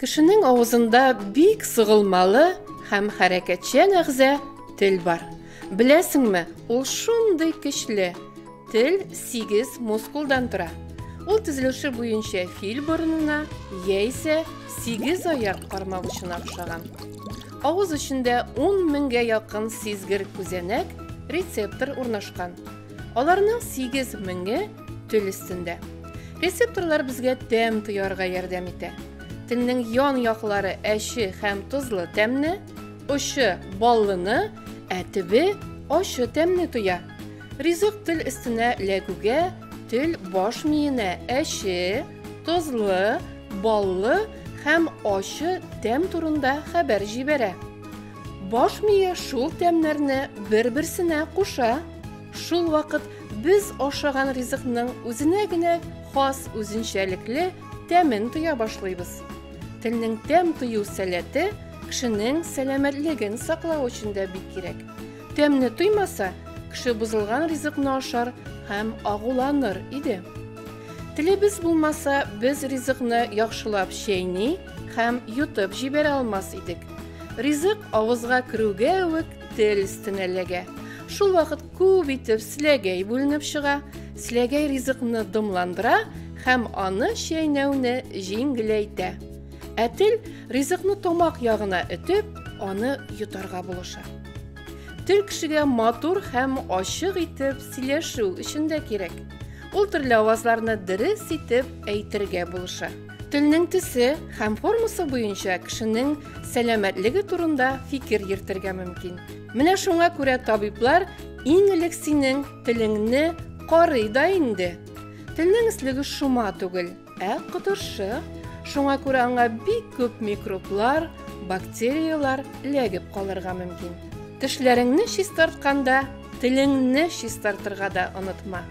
Кешенең авызында бик сыгылмалы һәм хәрәкәтчән әгъза тел бар. Беләсеңме, ул шундый көчле. Тел 8 мускулдан тора. Ул төзелеше буенча фил борынына яисә 8 аяк кармавычына охшаган. Авыз эчендә 10 меңгә якын сизгер күзәнәк, рецептор урнашкан. Аларның 8 меңе тел өстендә. Рецепторлар безгә тәм тоярга ярдәм итә. Телнең ян яклары әче һәм тозлы тәмне, очы баллыны, ә төбе ачы тәмне тоя. Ризык тел өстенә эләгүгә, тел баш миенә әче, тозлы, баллы һәм ачы тәм турында хәбәр җибәрә. Баш мие шул тәмнәрне бер-берсенә куша. Шул вакыт без ашаган ризыкның үзенә генә хас үзенчәлекле тәмен тоя башлыйбыз. Телнең тәм тою сәләте кешенең сәламәтлеген саклау өчен дә бик кирәк. Тәмне тоймаса, кеше бозылган ризыкны ашар һәм агуланыр иде. Телебез булмаса, без ризыкны яхшылап чәйни һәм йотып җибәрә алмас идек. Ризык авызга керүгә үк тел өстенә эләгә. Шул вакыт күп итеп селәгәй бүленеп чыга. Селәгәй ризыкны дымландыра һәм аны чәйнәүне җиңеләйтә. Ә тел ризыкны тамак ягына өтеп, аны йотарга булыша. Тел кешегә матур һәм ачык итеп сөйләшү өчен дә кирәк. Ул төрле авазларны дөрес итеп әйтергә булыша. Телнең төсе һәм формасы буенча кешенең сәламәтлеге турында фикер йөртергә мөмкин. Менә шуңа күрә табиблар иң элек синең телеңне карый да инде. Телнең өслеге шома түгел, ә кытыршы. Шуңа күрә аңа бик күп микроблар, бактерияләр эләгеп калырга мөмкин. Тешләреңне чистартканда, телеңне чистартырга да онытма.